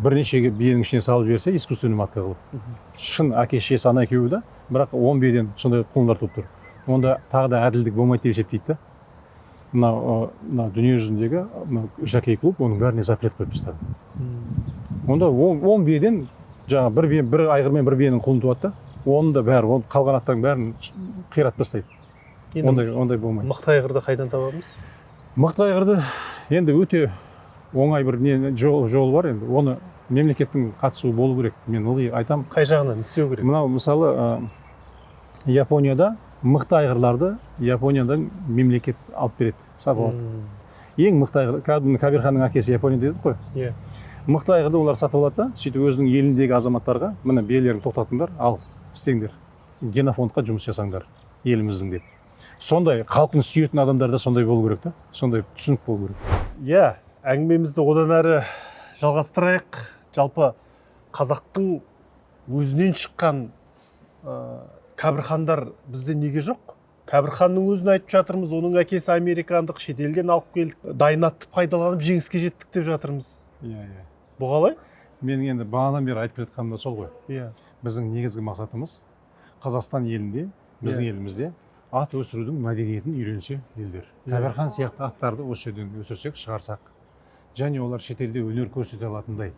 бірнеше биенің ішіне салып жіберсе, искусственный матка қылып, шын әке шешесі ана екеуі да, бірақ 10 биеден сондай құлындар туып тұр. Онда тағы да әділдік болмайды деп есептейді да. Мынау дүние жүзіндегі мынау жокей клуб оның бәріне запрет қойып тастады. Онда 10 биеден жаңағы бір бие, бір айғыр мен бір биенің құлыны туады да, оның да бәрі, оның қалған аттардың бәрін қиратып тастайды. Енді Ондай болмайды. мықты айғырды қайдан табамыз? Мықты айғырды енді өте оңай бір не жол бар енді. Оны мемлекеттің қатысуы болу керек. Мен ылғи айтам. Қай жағынан не істеу керек? Мынау мысалы, Японияда мықты айғырларды Япониядан мемлекет алып береді, сатып алады. Ең мықты айғыр, кәдімгі Кабирханның әкесі Японияда дедік қой. Мықты айғырды олар сатып алады да, сөйтіп өзінің еліндегі азаматтарға: міне, биелерін тоқтатыңдар, ал істеңдер, генофондқа жұмыс жасаңдар еліміздің деп. Сондай халқын сүйетін адамдар да сондай болу керек та, сондай түсінік болу керек. Иә, әңгімемізді одан әрі жалғастырайық. Жалпы қазақтың өзінен шыққан Кәбірхандар бізде неге жоқ? Кәбірханның өзін айтып жатырмыз, оның әкесі американдық, шетелден алып келдік, дайын атты пайдаланып жеңіске жеттік деп жатырмыз. Иә, иә. Бұл қалай? Менің енді бағанадан бері айтып келе жатқаным да сол ғой. Біздің негізгі мақсатымыз Қазақстан елінде, біздің елімізде ат өсірудің мәдениетін үйренсе елдер. Кәбірхан сияқты аттарды осы жерден өсірсек, шығарсақ және олар шетелде өнер көрсете алатындай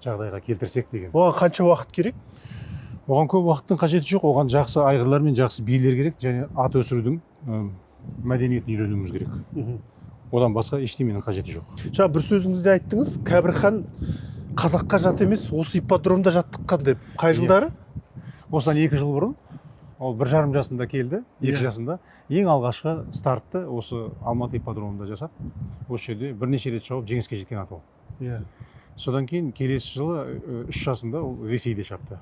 жағдайға келтірсек деген. Оған қанша уақыт керек? Оған көп уақыттың қажеті жоқ, оған жақсы айғырлар мен жақсы биелер керек және ат өсірудің мәдениетін үйренуіміз керек. Одан басқа ештеменің қажеті жоқ. Жаңа бір сөзіңізде айттыңыз, Кәбірхан қазаққа жат емес, осы ипподромда жаттыққан деп. Қай жылдары? Осыдан 2 жыл бұрын ол 1,5 жасында келді, 2 жасында ең алғашқы стартты осы Алматы ипподромында жасап, осы жерде бірнеше рет шауып жеңіске жеткен ат ол. Содан кейін келесі жылы 3 жасында ол Ресейде шапты.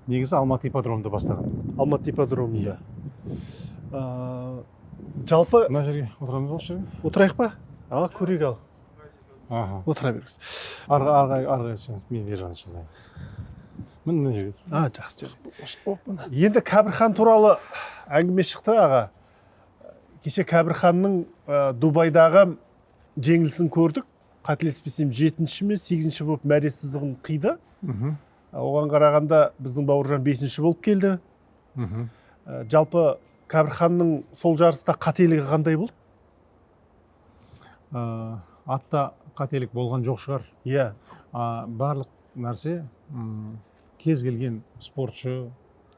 Негізі Алматы ипподромында бастаған. Алматы ипподромында. Жалпы Мына жерге отырамыз ба, осы жерге? Отырайық па? Ал көрейік, ал. Аха. Отыра беріңіз. Арғы мен бер жағына жазайын. Міне, мына жерге. А, жақсы, жақсы. Енді Кәбірхан туралы әңгіме шықты, аға. Кеше Кәбірханның Дубайдағы жеңілісін көрдік. Қателеспесем, жетінші ме, сегізінші болып мәре сызығын қиды. Оған қарағанда біздің Бауыржан бесінші болып келді. Жалпы Кәбірханның сол жарыста қателігі қандай болды? Атта қателік болған жоқ шығар. Барлық нәрсе, кез келген спортшы,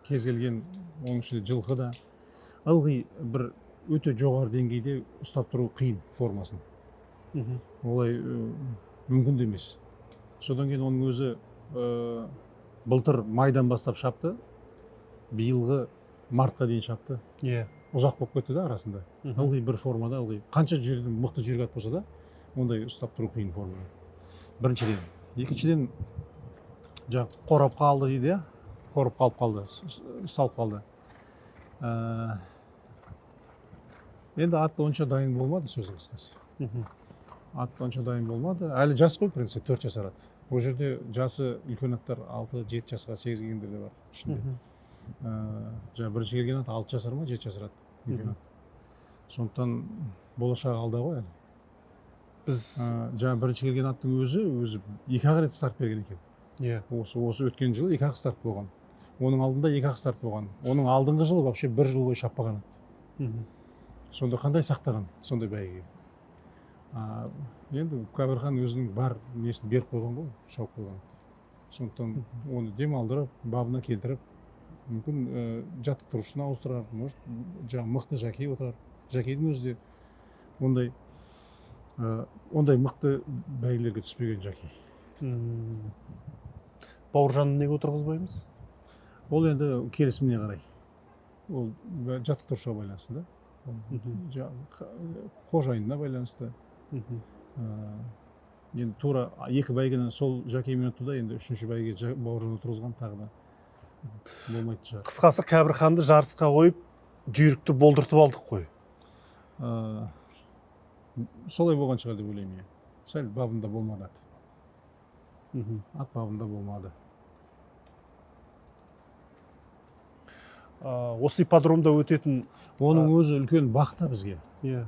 кез келген, оның ішінде жылқы да, ылғи бір өте жоғары деңгейде ұстап тұру қиын формасын. Олай мүмкін де емес. Содан кейін оның өзі былтыр майдан бастап шапты, биылғы мартқа дейін шапты. Ұзақ болып кетті да арасында. Ылғи бір формада, ылғи қанша жерден мықты жүйрік ат болса да, ондай ұстап тұру қиын формада, біріншіден. Екіншіден, жаңағы қорап қалды дейді, иә, қорып қалып қалды, ұсталып қалды. Енді ат онша дайын болмады, сөздің қысқасы. Ат онша дайын болмады, әлі жас қой, в принципе, 4 жасар ат. Ол жерде жасы үлкен аттар, 6-7 жасқа, 8-ге келгендер де бар ішінде. Жаңа бірінші келген ат 6 жасар ма, 7 жасар ат, үлкен ат. Сондықтан болашағы алда ғой әлі. Біз Жаңа бірінші келген аттың өзі екі ақ рет старт берген екен. Осы өткен жылы екі ақ старт болған, оның алдында екі ақ старт болған, оның алдыңғы жылы вообще бір жыл бойы шаппаған ат. Сонда қандай сақтаған сондай бәйгеге? Енді Кәбірхан өзінің бар несін беріп қойған ғой, шауып қойған. Сондықтан оны демалдырып, бабына келтіріп, мүмкін жаттықтырушыны ауыстырар, может, жаңағы мықты жокей отырар. Жокейдің өзі де ондай мықты бәйгелерге түспеген жокей. Бауыржанды неге отырғызбаймыз? Ол енді келісіміне қарай, ол жаттықтырушыға байланысты да. Қожайынына байланысты. Енді тура екі бәйгені сол жокеймен ұтты да, енді үшінші бәйге Бауыржан отырғызған тағы да болмайтын шығар. Қысқасы, Кәбірханды жарысқа қойып, жүйрікті болдыртып алдық қой. Солай болған шығар деп ойлаймын, иә. Сәл бабында болмады ат. Ат бабында болмады. Осы ипподромда өтетін Оның өзі үлкен бақ та бізге. Иә.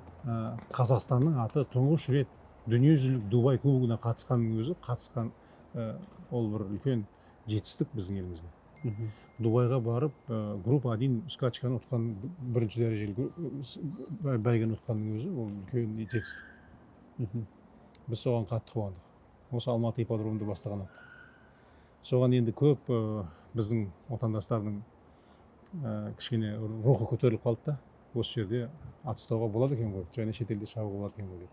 Қазақстанның аты тұңғыш рет дүниежүзілік Дубай кубогына қатысқанның өзі ол бір үлкен жетістік біздің елімізге. Дубайға барып, группа 1 скачканы ұтқан, бірінші дәрежелі бәйгені ұтқанның өзі ол үлкен жетістік. Біз соған қатты қуандық. Осы Алматы ипподромында бастаған ат. Соған енді көп біздің отандастардың кішкене рухы көтеріліп қалды да, осы жерде ат ұстауға болады екен ғой, және шетелде шабуға болады екен ғой деп.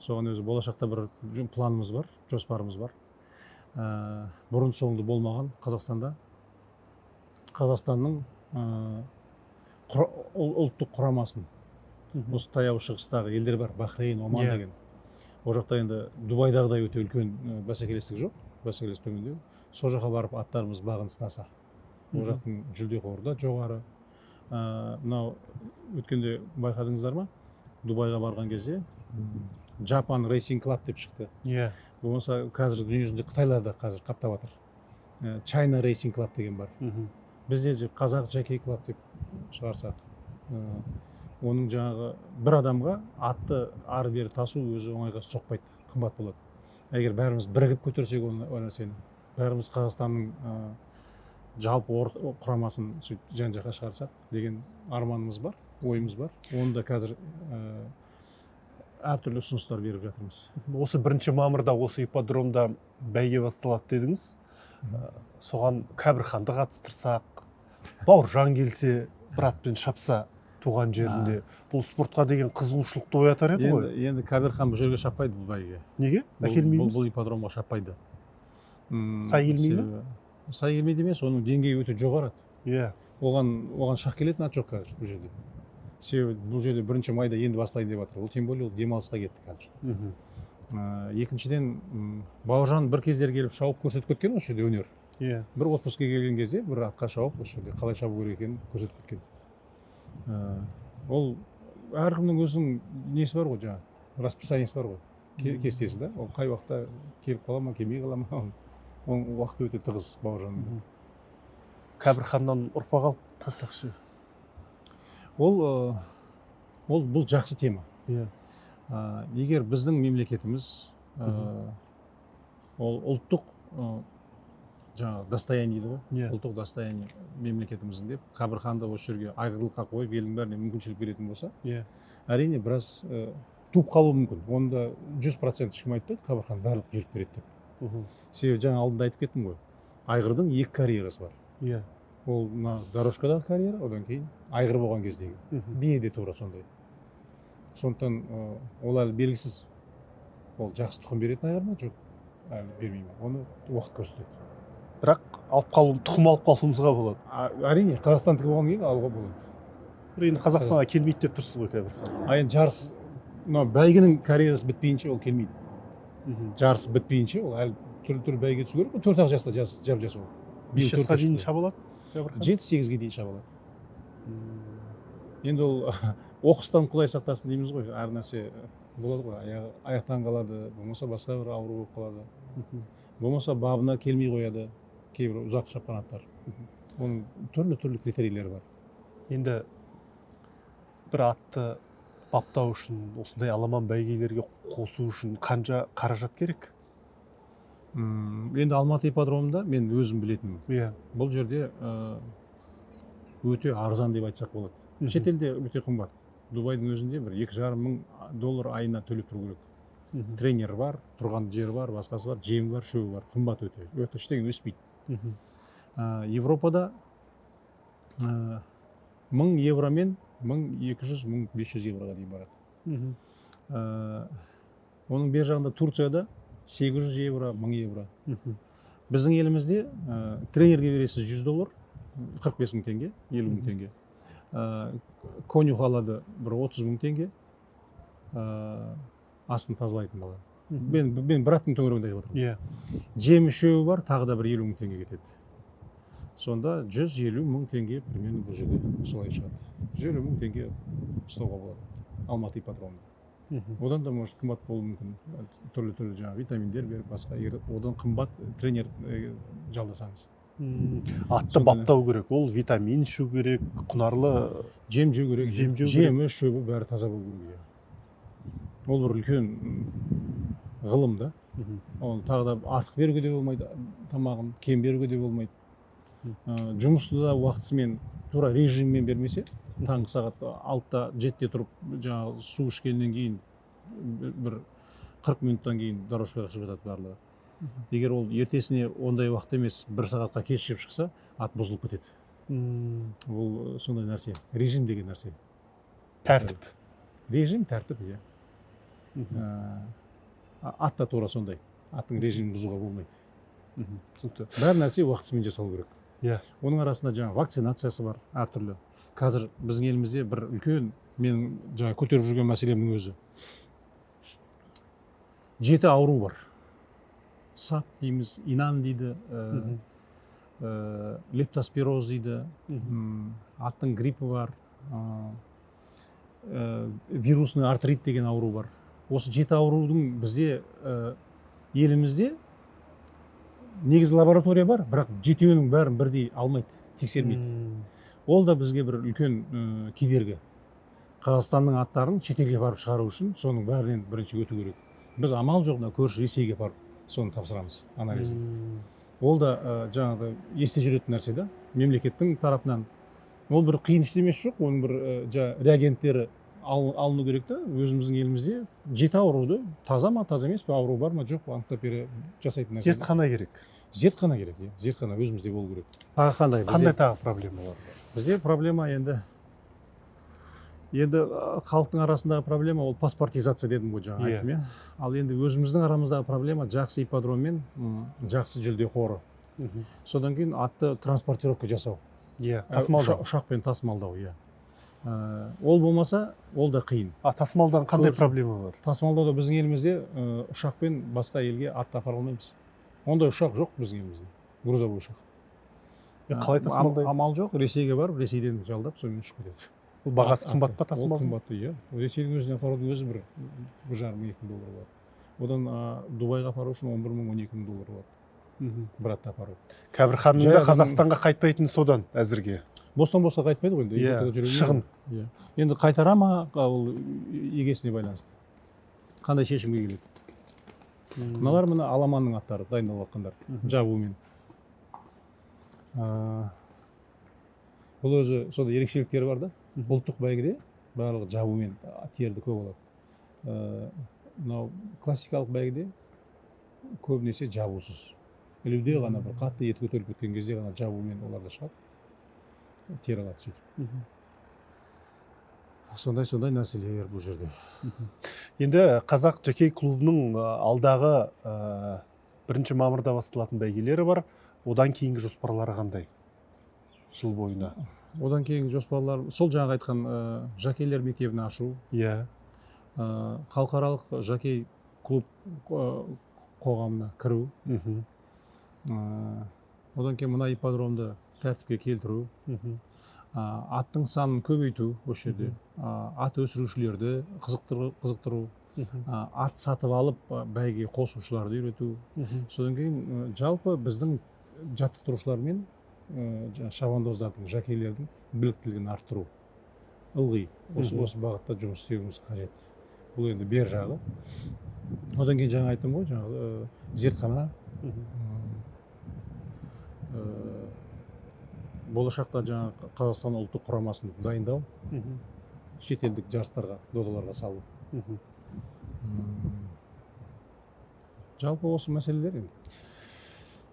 Соған өзі болашақта бір планымыз бар, жоспарымыз бар. Бұрын соңды болмаған Қазақстанда Қазақстанның ұлттық құрамасын осы Таяу Шығыстағы елдер бар, Бахрейн, Оман деген. Ол жақта енді Дубайдағыдай өте үлкен бәсекелестік жоқ, бәсекелестік төмендеу. Сол жаққа барып аттарымыз бағын сынаса, ол жақтың жүлде қоры да жоғары. Мынау өткенде байқадыңыздар ма, Дубайға барған кезде Japan Racing Club деп шықты. Иә. Болмаса қазір дүниежүзінде қытайлар да қазір қаптап жатыр. China Racing Club деген бар. Бізде де Қазақ Жокей Клаб деп шығарсақ, оның жаңағы бір адамға атты ары бері тасу өзі оңайға соқпайды, қымбат болады. Егер бәріміз бірігіп көтерсек оны, ол нәрсені, бәріміз Қазақстанның жалпы құрамасын сөйтіп жан жаққа шығарсақ деген арманымыз бар, ойымыз бар. Оны да қазір әртүрлі ұсыныстар беріп жатырмыз. Осы 1 мамырда осы ипподромда бәйге басталады дедіңіз. Соған Кәбірханды қатыстырсақ, Бауыржан келсе, бір атпен шапса туған жерінде, бұл спортқа деген қызығушылықты оятар еді ғой. Енді Кәбірхан бұл жерге шаппайды бұл бәйгеге. Неге? Әкелмейміз? Бұл ипподромға шаппайды. Сай келмей ме? Сай келмейді емес, оның деңгейі өте жоғары. Иә. Оған шақ келетін ат жоқ қазір бұл жерде. Себебі бұл жерде 1 майда енді бастайын деп жатыр. Ол тем более ол демалысқа кетті қазір. Екіншіден, Бауыржан бір кездері келіп шауып көрсетіп кеткен осы жерде өнер. Иә. Бір отпускіге келген кезде бір атқа шауып осы жерде қалай шабу керек екенін көрсетіп кеткен. Ол әркімнің өзінің несі бар ғой, жаңағы расписаниесі бар ғой, кестесі да. Ол қай уақытта келіп қала ма, келмей қала ма, оның уақыты өте тығыз Бауыржанның. Кәбірханнан ұрпақ алып қалсақ ше? Ол бұл жақсы тема. Иә. Егер біздің мемлекетіміз, ол ұлттық, жаңағы достояние дейді ғой, Иә. ұлттық достояние мемлекетіміздің деп Қабырханды осы жерге айғырлыққа қойып елдің бәріне мүмкіншілік беретін болса, Иә. әрине біраз туып қалуы мүмкін. Оны да 100% ешкім айтпайды, Қабырхан барлық жүріп береді деп. Себебі жаңа алдында айтып кеттім ғой, айғырдың екі карьерасы бар. Иә. Ол мына дорожкадағы карьера, одан кейін айғыр болған кездегі. Бие де тура сондай. Сондықтан ол әлі белгісіз. Ол жақсы тұқым беретін айғыр ма, жоқ, әлі бермей ме? Оны уақыт көрсетеді. Бірақ тұқым алып қалуымызға болады. Әрине, Қазақстандікі болғаннан кейін алуға болады. Бірақ енді Қазақстанға келмейді деп тұрсыз ғой Кәбірхан. А енді жарыс, мынау бәйгенің карьерасы бітпейінше ол келмейді. Жарыс бітпейінше ол әлі түрлі-түрлі бәйге түсу керек қой. 4-ақ жаста жап-жас ол. 5 Биыл жасқа төртке дейін шықты. шаба алады Кәбірхан? 7-8-ге дейін шаба алады. Енді ол оқыстан Құдай сақтасын дейміз ғой, әр нәрсе болады ғой, аяқтан қалады, болмаса басқа бір ауру болып қалады. Болмаса бабына келмей қояды кейбір ұзақ шапқан аттар. Оның түрлі-түрлі критерийлері бар. Енді бір атты баптау үшін, осындай аламан бәйгелерге қосу үшін қанша қаражат керек? Енді Алматы ипподромында мен өзім білетінім. Иә. Бұл жерде өте арзан деп айтсақ болады. Шетелде өте қымбат. Дубайдың өзінде бір екі жарым мың доллар айына төлеп тұру керек. Тренер бар, тұрған жері бар, басқасы бар, жемі бар, шөбі бар, қымбат өте. Өте ештеңе өспейді. Европада 1000 евромен 1200, 1500 евроға дейін барады. Оның бер жағында Турцияда 800 евро, 1000 евро. Біздің елімізде тренерге бересіз 100 доллар, 45 мың теңге, 50 мың теңге. Конюх алады бір 30 мың теңге, астын тазалайтын бала. Мен бір аттың төңірегінде айтып отырмын. Жемі, шөбі бар, тағы да бір 50 мың теңге кетеді. Сонда 150 мың теңге примерно бұл жерде солай шығады. 150 мың теңге ұстауға болады Алматы ипподромында. Одан да, может, қымбат болуы мүмкін, түрлі түрлі жаңағы витаминдер беріп, басқа, егер одан қымбат тренер жалдасаңыз. Атты баптау керек, ол витамин ішу керек, құнарлы жем жеу керек. Жем жеу керек. Жемі, шөбі, бәрі таза болу керек, иә. Ол бір үлкен ғылым да. Оны тағы да артық беруге де болмайды тамағын, кем беруге де болмайды. Жұмысты да уақытысымен, тура режиммен бермесе, таңғы сағат 6-да, 7-де тұрып, жаңағы су ішкеннен кейін бір 40 минуттан кейін дорожкаға шығып жатады барлығы. Егер ол ертесіне ондай уақыт емес, бір сағатқа кешігіп шықса, ат бұзылып кетеді. Ол сондай нәрсе, режим деген нәрсе. Тәртіп. Режим, тәртіп, иә. Ат та тура сондай, аттың режимін бұзуға болмайды. Түсінікті. Бәр нәрсе уақытысымен жасалу керек. Оның арасында жаңағы вакцинациясы бар әртүрлі. Қазір біздің елімізде бір үлкен, менің жаңа көтеріп жүрген мәселемнің өзі, жеті ауру бар. САП дейміз, инан дейді, лептоспироз дейді, аттың гриппі бар, вирусный артрит деген ауру бар. Осы жеті аурудың бізде, елімізде негізі лаборатория бар, бірақ жетеуінің бәрін бірдей алмайды, тексермейді. Ол да бізге бір үлкен кедергі. Қазақстанның аттарын шетелге барып шығару үшін соның бәрінен бірінші өту керек. Біз амал жоқ, мына көрші Ресейге барып соны тапсырамыз, анализін. Ол да жаңағы есте жүретін нәрсе да, мемлекеттің тарапынан. Ол бір қиын ештемесі жоқ, оның бір жаңа реагенттері алыну керек та. Өзіміздің елімізде жеті ауруды таза ма, таза емес пе, ауру бар ма, жоқ па, анықтап бере жасайтын нәрсе. Зертхана керек. Зертхана керек, иә, зертхана өзімізде болу керек. Тағы қандай бізде? Қандай тағы проблемалар бар? Бізде проблема енді халықтың арасындағы проблема ол паспортизация дедім ғой жаңа, айттым, иә. Ал енді өзіміздің арамыздағы проблема жақсы ипподром мен жақсы жүлде қоры. Содан кейін атты транспортировка жасау. Тасымалдау. Ұшақпен тасымалдау, иә. Ол болмаса, ол да қиын. А тасымалдан қандай проблема бар? Тасымалдауда біздің елімізде ұшақпен басқа елге атты апара алмаймыз. Ондай ұшақ жоқ біздің елімізде, грузовой ұшақ. Қалай тасымалдайды? Амал жоқ, Ресейге барып, Ресейден жалдап, сонымен ұшып кетеді. Ол бағасы қымбат па Ол тасымалдау? қымбат, иә. Ресейдің өзіне апарудың өзі бір 1,5 мың, 2 мың доллар болады. Одан Дубайға апару үшін 11 мың, 12 мың доллар болады бір атты апару. Кәбірханның Жай да адам- Қазақстанға қайтпайтыны содан әзірге. Бостан босқа қайтпайды ғой енді. Европада жүре бермейді Шығын. ғой. Иә. Енді қайтара ма, ол егесіне байланысты. Қандай шешімге келеді. Мыналар мына аламанның аттары, дайындалып жатқандар жабумен. Бұл өзі сондай ерекшеліктері бар да. Ұлттық бәйгеде барлығы жабумен терді көп алады. Мынау классикалық бәйгеде көбінесе жабусыз. Ілуде ғана, бір қатты ет көтеріліп кеткен кезде ғана жабумен олар да шығады. Тері алады сөйтіп. Сондай сондай нәрселер бұл жерде. Енді Қазақ жокей клубының алдағы 1 мамырда басталатын бәйгелері бар. Одан кейінгі жоспарлары қандай? Жыл бойына. Одан кейінгі жоспарлар сол жаңағы айтқан жокейлер мектебін ашу, халықаралық жокей клуб қоғамына кіру, одан кейін мына ипподромды тәртіпке келтіру, аттың санын көбейту осы жерде, ат өсірушілерді қызықтыру, ат сатып алып бәйгеге қосушыларды үйрету. Содан кейін жалпы біздің жаттықтырушылар мен жаңағы шабандоздардың, жокейлердің біліктілігін арттыру. Ылғи осы осы бағытта жұмыс істеуіміз қажет. Бұл енді бер жағы. Одан кейін жаңа айттым ғой, жаңағы зертхана, болашақта жаңағы Қазақстан ұлттық құрамасын дайындау, шетелдік жарыстарға, додаларға салу. Жалпы осы мәселелер енді.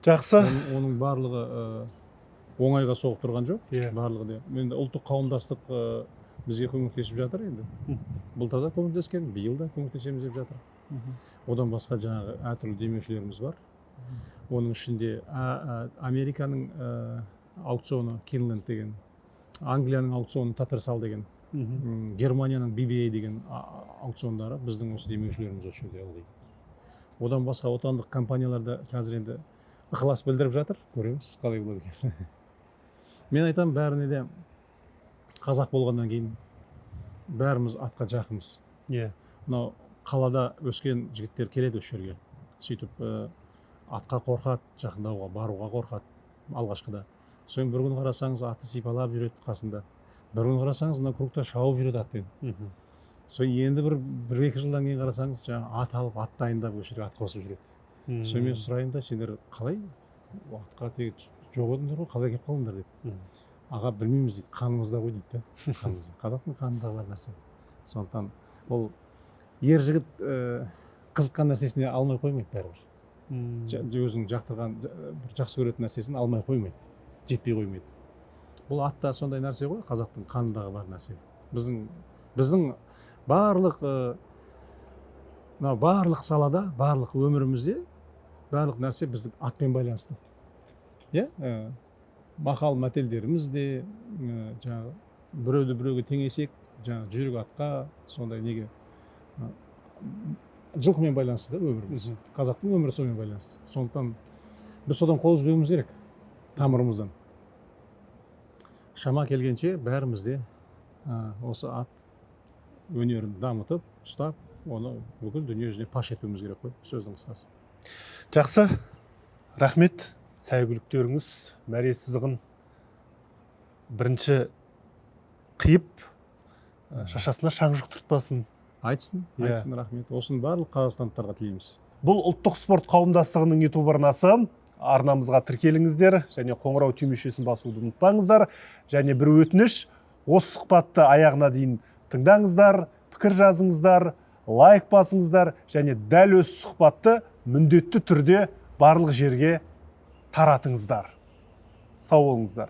Жақсы. Оның барлығы оңайға соғып тұрған жоқ. Иә. Барлығы да. Енді ұлттық қауымдастық бізге көмектесіп жатыр енді. Былтыр да көмектескен, биыл да көмектесеміз деп жатыр. Одан басқа жаңағы әртүрлі демеушілеріміз бар. Оның ішінде Американың аукционы Кинленд деген, Англияның аукционы Таттерсал деген, Германияның BBA деген аукциондары біздің осы демеушілеріміз осы жерде ылғи. Одан басқа отандық компаниялар да қазір енді ықылас білдіріп жатыр, көреміз қалай болады екен. Мен айтамын, бәріне де қазақ болғаннан кейін бәріміз атқа жақынбыз. Мынау қалада өскен жігіттер келеді осы жерге, сөйтіп атқа қорқады, жақындауға, баруға қорқады алғашқыда. Содан бір күні қарасаңыз, атты сипалап жүреді қасында, бір күні қарасаңыз, мына кругта шауып жүреді атпен. Содан енді бір екі жылдан кейін қарасаңыз, жаңағы ат алып, ат дайындап, осы жерге ат қосып жүреді. Содан мен сұраймын да, сендер қалай атқа тегі жоқ едіңдер ғой, қалай келіп қалдыңдар деп. Аға, білмейміз дейді, қанымызда ғой дейді да, қанымызда, қазақтың қанында бар нәрсе. Сондықтан ол ер жігіт қызыққан нәрсесіне алмай қоймайды бәрібір. Өзінің жақтырған, бір жақсы көретін нәрсесін алмай қоймайды, жетпей қоймайды. Бұл ат та сондай нәрсе ғой, қазақтың қанындағы бар нәрсе. Біздің барлық мынау барлық салада, барлық өмірімізде барлық нәрсе біздің атпен байланысты. Иә, мақал мәтелдеріміз де, жаңағы біреуді біреуге теңесек, жаңағы жүйрік атқа, сондай неге, жылқымен байланысты да өміріміз. Қазақтың өмірі сонымен байланысты. Сондықтан біз содан қол үзбеуіміз керек, тамырымыздан. Шама келгенше бәріміз де осы ат өнерін дамытып, ұстап, оны бүкіл дүние жүзіне паш етуіміз керек қой, сөздің қысқасы. Жақсы, рахмет. Сәйгүліктеріңіз мәре сызығын бірінші қиып, шашасына шаң жұқтыртпасын. Айтсын, Иә. айтсын, рахмет. Осының барлық қазақстандықтарға тілейміз. Бұл ұлттық спорт қауымдастығының YouTube арнасы. Арнамызға тіркеліңіздер және қоңырау түймешесін басуды ұмытпаңыздар. Және бір өтініш, осы сұхбатты аяғына дейін тыңдаңыздар, пікір жазыңыздар, лайк басыңыздар және дәл осы сұхбатты міндетті түрде барлық жерге таратыңыздар. Сау болыңыздар.